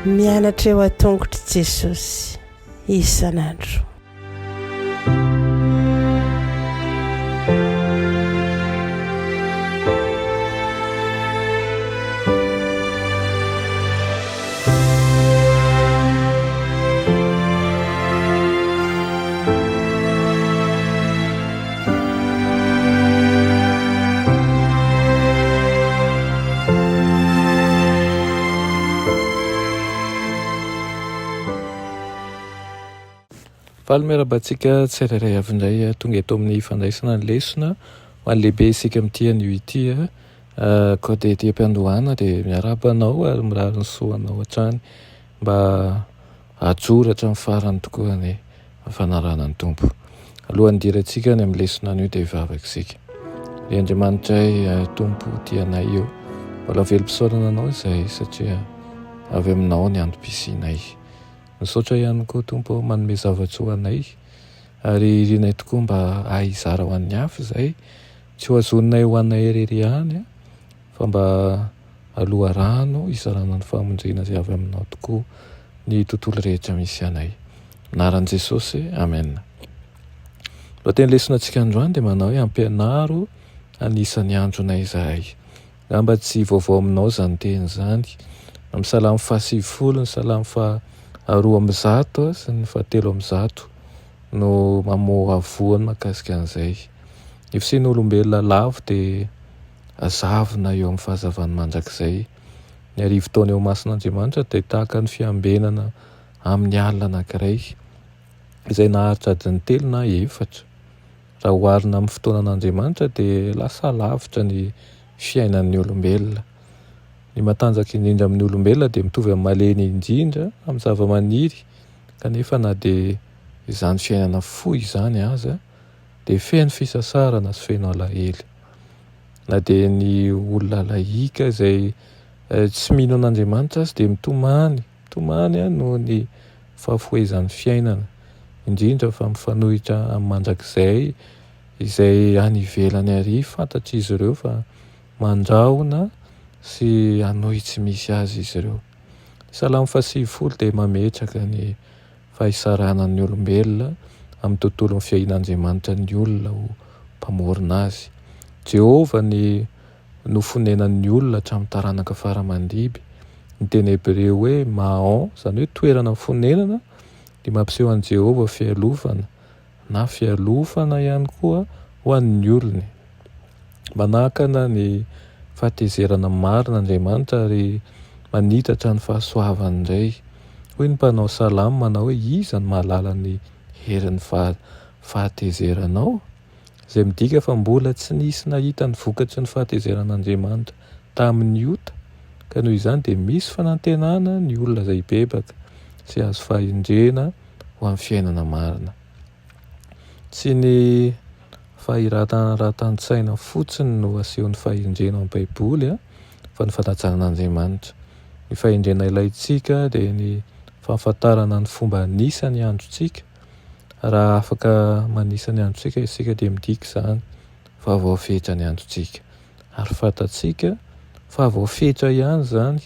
Mianatra eo an-tongotr'i Jesosy isan'andro. Faly miarahaba antsika tsirairay avy indray tonga eto amin'ny fandraisana ny lesona ho an'ny lehibe isika amin'ity anio ity. Koa dia ety am-piandohana dia miarahaba anao ary mirary ny soa anao hatrany mba hahajoro hatramin'ny farany tokoa anie. Fanarahana ny Tompo. Alohan'ny hidirantsika any amin'ny lesona anio dia hivavaka isika. Ry Andriamanitray Tompo tia anay io, mbola velom-pisaorana Anao izahay satria avy Aminao ny antom-pisianay. Misaotra ihany koa Tompo manome zava-tsoa anay ary irinay tokoa mba hahay hizara ho an'ny hafa izahay, tsy ho hazoninay ho anay irery ihany fa mba loharano hizarana ny famonjena izay avy aminao tokoa ny tontolo rehetra misy anay. Anaran'i Jesosy, Amen. Lohateny lesona antsika androany dia manao hoe ampianaro anisan'ny andronay izahay. Angamba tsy vaovao aminao izany teny izany. Amin'ny salamo faha-90, ny salamo faha-202 sy ny faha-300 no mamohavoa ny mahakasika an'izay. Ny fisian'olombelona lavo dia Hazavina eo amin'ny fahazavany mandrakizay. Ny arivotaona eo imason'Andriamanitra dia tahaka ny fiambenana amin'ny alina anankiray, izay naharitra adiny telo na efatra. Raha oharina amin'ny fotoanan'Andriamanitra dia lasa lavitra ny fiainan'ny olombelona. Ny matanjaka indrindra amin'ny olombelona dia mitovy amin'ny malemy indrindra amin'ny zavamaniry, kanefa na dia izany fiainana fohy izany aza dia feno fisasarana sy feno alahelo. Na dia ny olona laïka izay tsy mino an'Andriamanitra aza dia mitomany, mitomany noho ny fahafohezan'ny fiainana, indrindra fa mifanohitra amin'ny mandrakizay izay any ivelany ary fantatr'izy ireo fa mandrahona sy hanohy tsy misy azy izy ireo. Ny Salamo faha-90 dia mametraka ny fahisarahana ny olombelona amin'ny tontolon'ny fiahian'Andriamanitra ny olona ho Mpamorona azy. Jehovah ny no fonenan'ny olona hatramin'ny taranaka fara aman-dimby. Ny teny hebreo hoe ma'on, izany hoe toerana fonenana, dia mampiseho an'i Jehovah fialofana na fialofana ihany koa ho an'ny olony. Manakana ny fahatezerana marina Andriamanitra ary manitatra ny fahasoavany indray. Hoy ny mpanao salamo manao hoe, Iza no mahalala ny herin'ny fahatezeranao? Izay midika fa mbola tsy nisy nahita ny vokatry ny fahatezeran'Andriamanitra tamin'ny ota, ka noho izany dia misy fanantenana ny olona izay hibebaka sy hahazo fahendrena ho amin'ny fiainana marina. Tsy ny fahirataratan-tsaina fotsiny no asehon'ny fahendrena ao amin'ny Baiboly fa ny fanajana an'Andriamanitra. Ny fahendrena ilaintsika dia ny fahafantarana ny fomba hanisa ny androntsika. Raha afaka manisa ny androntsika isika dia midika izany fa voafetra ny androntsika. Ary fantatsika fa voafetra ihany izany.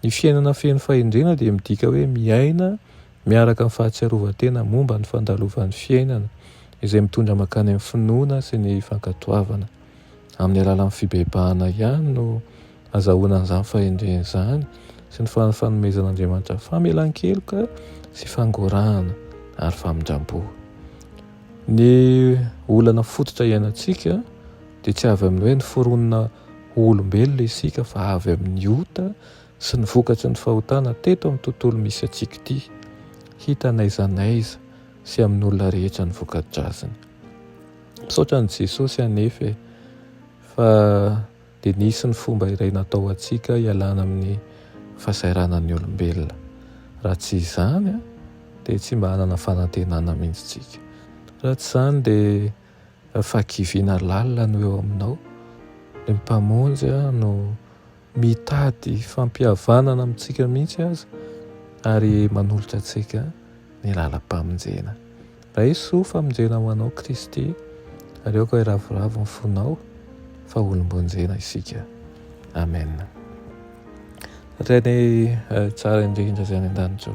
Ny fiainana feno fahendrena dia midika hoe miaina miaraka amin'ny fahatsiarovan-tena momba ny fandalovan'ny fiainana, izay mitondra mankany amin'ny finoana sy ny fankatoavana. Amin'ny alalan'ny fibebahana ihany no azahoana an'izany fahendrena izany sy ny fanomezan'Andriamanitra famelan-keloka sy fangorahana ary famindram-po. Ny olana fototra iainantsika dia tsy avy amin'ny hoe noforonina ho olombelona isika fa avy amin'ny ota sy ny vokatry ny fahotana teto amin'ny tontolo misy antsika ity, hita n'aiza n'aiza sy amin'ny olona rehetra ny voka-draziny. Misaotra an'i Jesosy anefa e, fa dia nisy ny fomba iray natao ho antsika hialana amin'ny fahasahiranan'ny olombelona. Raha tsy izany dia tsy mba hanana fanantenana mihitsy tsika. Raha tsy izany dia fahakiviana lalina no eo aminao. Ny Mpamonjy no mitady fampihavanana amintsika mihitsy aza ary manolotra antsika ny lalam-pamonjena. Raiso famonjena ho anao Kristy ary aoka hiravoravo ny fonao. fa olom-bonjena isika. Amen. Rainay tsara indrindra izay any an-danitra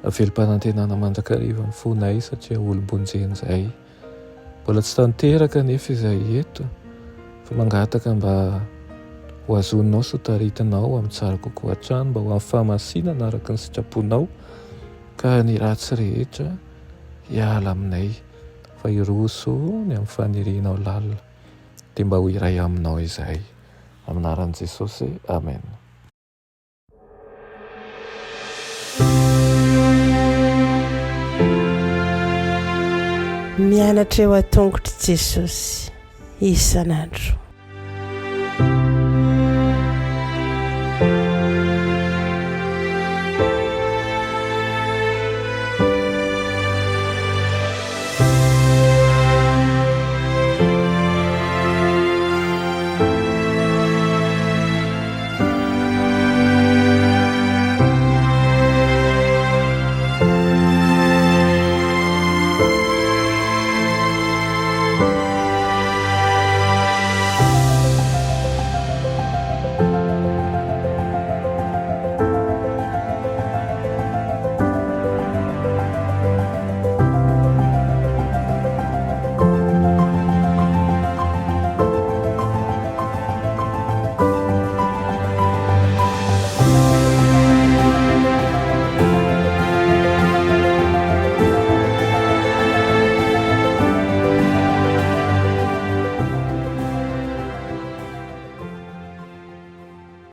ô, velom-panantenana mandrakariva ny fonay satria olom-bonjena izahay. Mbola tsy tanteraka anefa izay eto fa mangataka mba ho azoninao sy ho taritinao amin'ny tsara kokoa hatrany mba ho amin'ny fahamasinana araka ny sitraponao ka ny ratsy rehetra hiala aminay fa hiroso ny amin'ny fanirianao lalina dia mba ho iray aminao izahay. Amin'ny anaran'i Jesosy, Amen. Mianatra eo an-tongotr'i Jesosy isan'andro.